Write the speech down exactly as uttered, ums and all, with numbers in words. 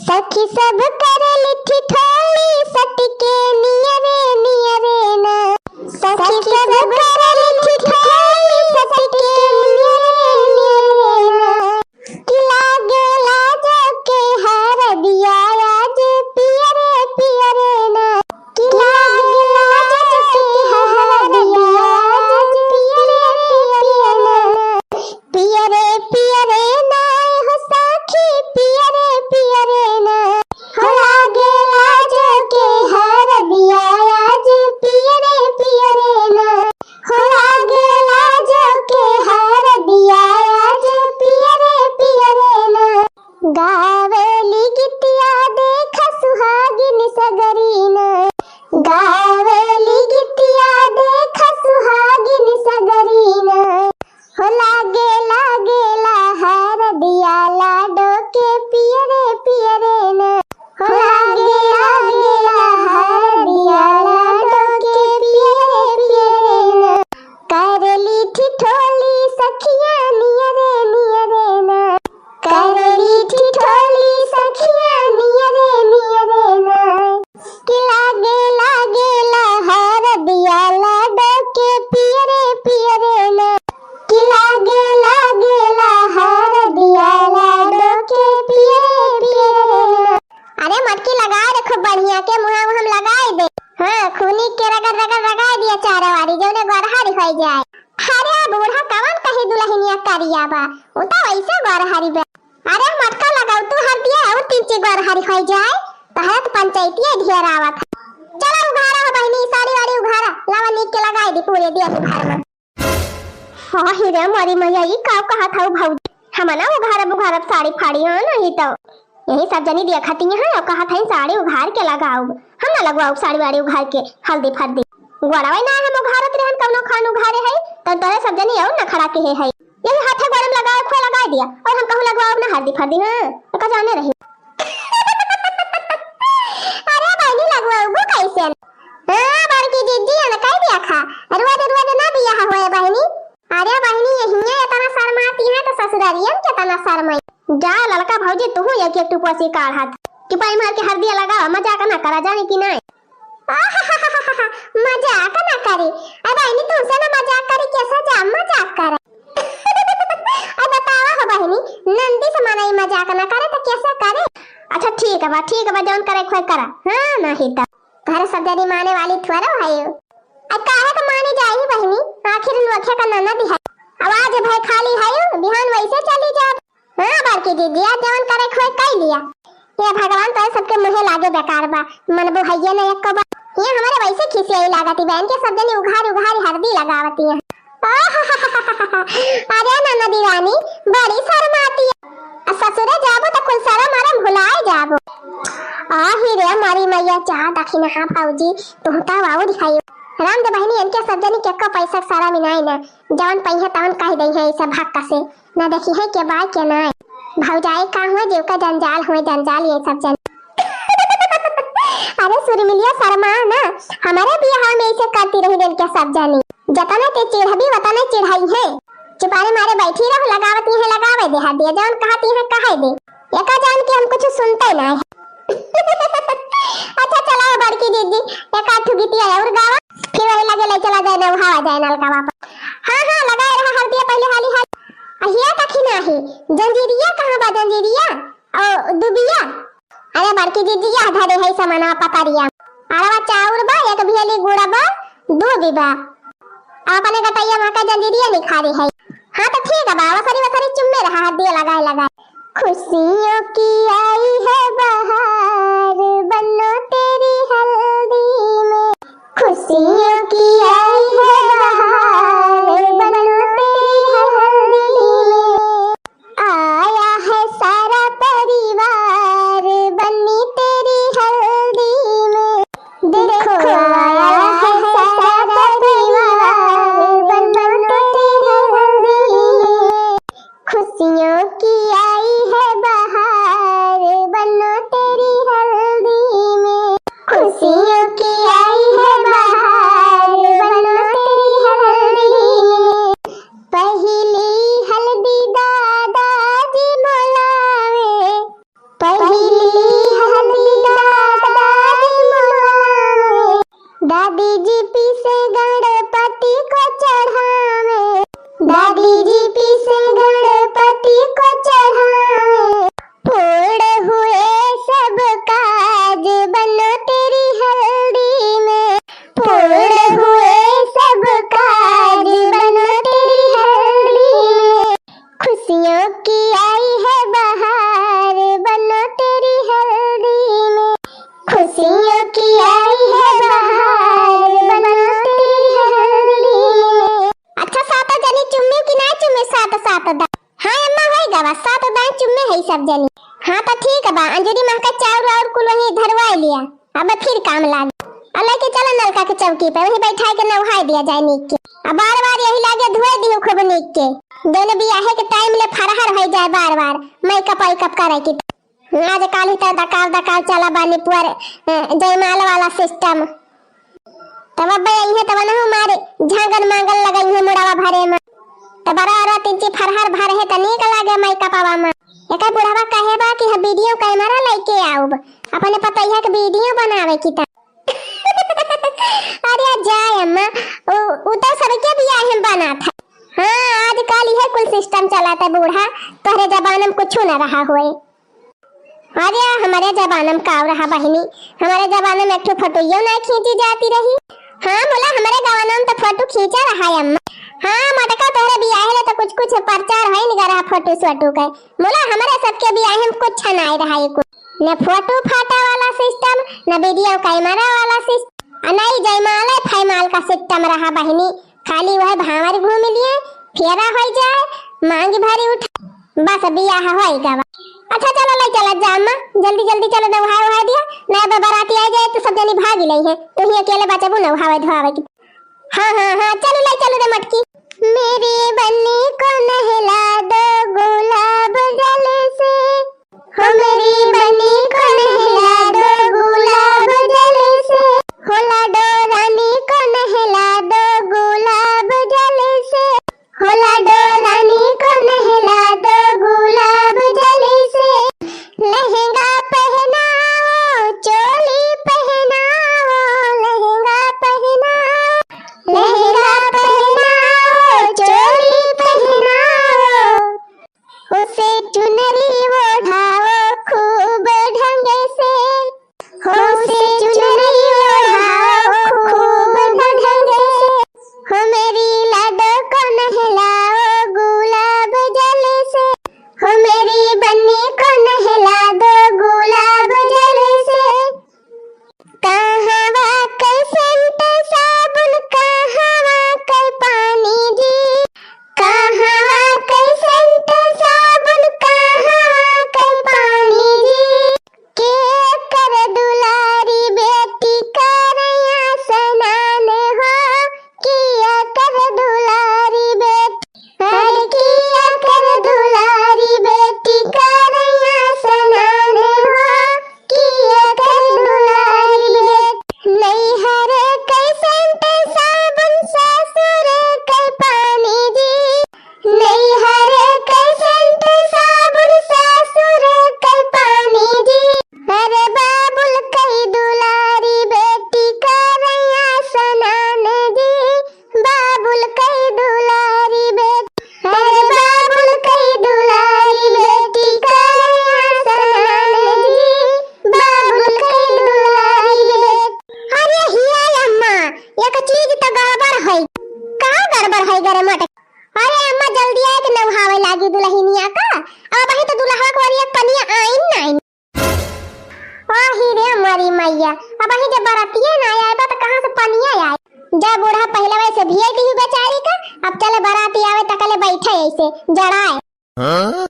सखी सब करली ठिठोली सटिके नियरे नियरे ना। सखी सब करली ठिठोली सटिके नियरे नियरे ना। कि लागे लाज के हरदिया आज पियरे पियरे ना। कि लागे लाज के हरदिया आज पियरे पियरे ना। पियरे पियरे ना हो सखी, पियरे पियरे ना। हो लागे लाज के हरदिया आज पियरे पियरे ना। हो लागे लाज के हरदिया आज पियरे पियरे ना। गावेली गीतिया देख सुहागिन सगरी ना। गावेली गीतिया देख सुहागिन सगरी ना। हो लागे लागेला हरदिया लाडो के पियरे पियरे ना। हो लागे लागेला हरदिया लाडो के पियरे पियरे ना। करली ठिठोली सखिया नियरे नियरे ना। करली ठिठोली सखिया नियरे नियरे ना। कि लागे लागेला हरदिया लाडो के पियरे पियरे ना। कि लागे लागेला हरदिया लाडो के पियरे पियरे ना। अरे मटकी लगाए दे खूब बढ़िया के, मुहा में हम लगाए दे। हाँ, खूनी के रगड़ रगड़ लगाए दिया चारों वारी, जौने गरहरी होइ जाए। अरे बूढ़ा कवन कही दुलहिनिया करिया बा, उ तो वैसे गरहरी बा। अरे मटका लगाऊ तू हरदिया और तीन ची गरहरी होइ जाए, तहरा तो पंचायतिया ढेर आवत है। चला उघारा हो बहिनी, साड़ी वाड़ी उघारा, लावा नीक के लगाए दी पूरे दिया तू घर में। हाँ ही रे मोरी मैया, ई का कहत हऊ भौजी? हम ना उघारब, उघारब साड़ी फाड़ी, हाँ नहीं तो। यही सब जनी देखती हैं और कहत हैं साड़ी उघार के लगाओ। हम ना लगवाओ साड़ी वाड़ी उघार के, हल्दी फर्दी। गोड़वा ना हम उघारत रहन, कौनो खान उघारे है, तो तोरे सब जनी और नखड़ा के है, है। यही हाथे गोड़े में लगाए, खोए लगाए दिया, और हम कहूँ लगवाओ ना हल्दी फर्दी, हाँ, तो का जाने रही। अरे बहिनी, लगवाओ कैसे? हाँ, बड़की जिज्जी, अन कह दिया खा, रोज रोज ना बियाह होए बहिनी। अरे बहिनी, यहिया इतना शर्माती हैं तो ससुरारियन के तना शर्माई। जा ललका भौजी, तुहू एक एक टुपोसी काढ़त। चुपाई मार के हरदिया लगावा, मजाक ना करा, जाने कि नाय? मजाक ना करी। अरे बहिनी, तुमसे ना मजाक करी, कैसे जा मजाक करे? अब बतावा हो बहिनी, नंदी से माना ई मजाक ना करे तो कैसे करे? अच्छा ठीक बा, ठीक बा, जौन करे खोए करा। हाँ, नहीं तो। तोहरे सब जनी माने वाली थोड़ो हयो। आ काहे के मानी जाई बहिनी, आखिर नोखे का ननद है। अब आज भय खाली हयो, बिहान वैसे चली जाब। हाँ बड़की दीदी, आज जवन करे खोए कई लिया। ये भगवान तोरे सबके मुँहे लागे बेकार बा, मनबो हइये न एको बार। ये हमारे वैसे खिसियाई लागती बहन के सब जनी उघारी उघारी हरदी लगावती हैं। अरे ननदी रानी, बड़ी शर्माती है। आ ससुरे जाबो त कुल शरम अरम भुलाए जाबो। आही रे मारी मैया, चाह दखिना, हाँ भौजी, तुहू त वाऊ दिखाई। राम दे बहिनी, इनके सब जनी के एको पैसा के शरम ही नाई ना, जवन पइहे तवन कह दई है, ई सब हक से ना देखी है के बाय के नाई। भौजाई का हुए, जीव का जंजाल हुए, जंजाल ये सब जनी। अरे सुरमिलिया शर्मा ना, हमारे बियाह में ऐसे करती रही इनके सब जनी। जतने ते चिढ़बी, वतने चिढ़ाई है। चुपारे मारे बैठी रहो, लगावती है, लगावे दे, हरदिया जौन कहती है, कहे दे। एका जान के हम कुछ सुनते ना है। अच्छा चला बड़की दीदी, एक आध ठो गीतिया और गावा, फिर वही लगे ले चला जाए ना, उहावा जाए नलका वापस। हाँ, हाँ, लगाए रहा हरदिया पहले हाली हाली। अहिया तखी नाही, जंजीरिया कहाँ बा जंजीरिया? ओ, दुबिया? अरे बड़की दीदी, यह धरे है समाना पतरिया। अरवा चाउर बा, एक भेली गुड़ बा, दूध बा। अपने गटैया माँ का जंजीरिया निखारी है। हाँ तो ठीक है बा, वसरी वसरी चुम्मे रहा, हरदिया लगाए लगाए। खुशियों की आई है बहार, बनो तेरी हल्दी में। खुशियों की आई है बहार, बनो तेरी हल्दी में। आया है सारा परिवार बन्नी तेरी हल्दी में। देखो आया है सारा परिवार बन्नी तेरी हल्दी में। खुशियों की आई है बहार। दादी जी पीसे गणपति को चढ़ावे, दादी जी पीसे गणपति को चढ़ावे। पूर्ण हुए सब काज बनो तेरी हल्दी में, पूर्ण हुए सब काज बनो तेरी हल्दी में। खुशियों की आई है बहार बनो तेरी हल्दी में, खुशियों की आई है बहार बनो तेरी हल्दी में। अच्छा, सात जनी चुम्मे कि ना चुम्मे? सात, सात दा। हाँ अम्मा, होई गवा, सात दाई चुम्मे है सब जनी। हाँ तो ठीक बा, अंजूरी महका चाउर और कुल वहीं धरवाई लिया, अब फिर काम लाग। आ लेके चलो नलका के चौकी पे, वहीं बैठाई के नहाई दिया जाए नीक के। अब बार बार यही लागे धोए दियो खूब नीक के। जौन बियाहे के टाइम ले फरहर होई जाए बार बार मेकअप वेकअप करे की। आज काल ही तो दकाल दकाल चला बानी पुअर, अ, जयमाल वाला सिस्टम। तब अब अइहे तब ना हमारे झांगन मांगन लगइहे मुड़वा भरे में। तब बड़ा रात इंची फरहर भर है त नीक लागे मेकअपवा में। एकर बुढ़वा कहे बा कि हम वीडियो कैमरा लेके आउब, अपने पतैया के वीडियो बनावे की त। अरे जाए अम्मा, उ, उ तो सबके बियाह में बनात है। हाँ, आजकल यह कुल सिस्टम चलत है बूढ़ा, तोहरे जमाना में कुछ ना रहा होए। अरे हमरे जमाना में का रहा बहिनी, हमरे जमाना में एक ठो फोटोइयो ना खींची जाती रही। हाँ बोला, हमरे जमाना में तो फोटो खींचा रहा है अम्मा। हाँ मटका, तोहरे बियाह ले तो कुछ कुछ प्रचार है नहीं रहा फोटो सोटो के। बोला हमरे सबके बियाह में कुछ ना रहा है कुछ। न फोटो फाटा वाला सिस्टम, न वीडियो कैमरा वाला सिस्टम, आ नहीं जयमाल फैमाल का सिस्टम रहा बहिनी। खाली वह भांवर घूम लिए, फेरा होई जाए, मांग भारी उठा, बस बियाह होई गवा। अच्छा चलो ले चला जा अम्मा, जल्दी जल्दी चलो नहाए वहाए दिया, ना अब बराती आ जाए तो सब जनी भागी लइहे, तू ही अकेले बचबू नहावे धोआवे की। हाँ हाँ हाँ, चलो ले चलो रे मटकी। मेरी बन्नी को नहला दो गुलाब जल से, हो मेरी बन्नी को नहला दो गुलाब जल से, हो लाडो रानी को नहला दो गुलाब जल से, हो लाडो रानी को नहला दो गुलाब जल से। लहंगा पहनाओ, चोली पहनाओ, लहंगा पहनाओ, लहंगा पहनाओ, चोली पहनाओ। उसे चुनरी ओढ़ाओ खूब ढंग से, हो उसे चुनरी ओढ़ाओ खूब ढंग से। हो मेरी लाडो को नहलाओ गुलाब जल से, हो मेरी बन्नी को नहला दो गुलाब जल से। कहवा के सेंट साबुन, कहवा के पानी जी, कहवा के सेंट साबुन, कहवा के पानी जी। के कर दुलारी बेटी करैया स्नान हो, किया कर दुलारी बेटी, हर किया कर दुलारी बेटी करैया स्नान हो, किया कर दुलारी बेटी। नैहर के सेंट साबुन ससुर के पानी जी, नैहर के सेंट साबुन ससुर के पानी जी। अरे बाबुल कई दुलारी बेटी करैया स्नान जी, बाबुल कई दुलारी बेटी, अरे बाबुल कई दुलारी बेटी करैया स्नान जी, बाबुल कई दुलारी बेटी। अरे हिया अम्मा, एक चीज तो गड़बड़ है। का गड़बड़ है गरे मटकी? अरे अम्मा, जल्दी आए के नहावे लागी दुल्हनिया का। अब अबही तो दुल्हवा के वरिया पनिया आइन नाइन। आही रे हमारी मैया, अबही जब बरातिये ना आए बा तो कहाँ से पनिया आए? जा बूढ़ा पहले वैसे भियाई दी बेचारी का, अब चले बराती आवे तकले बैठे ऐसे जड़ाए। हाँ?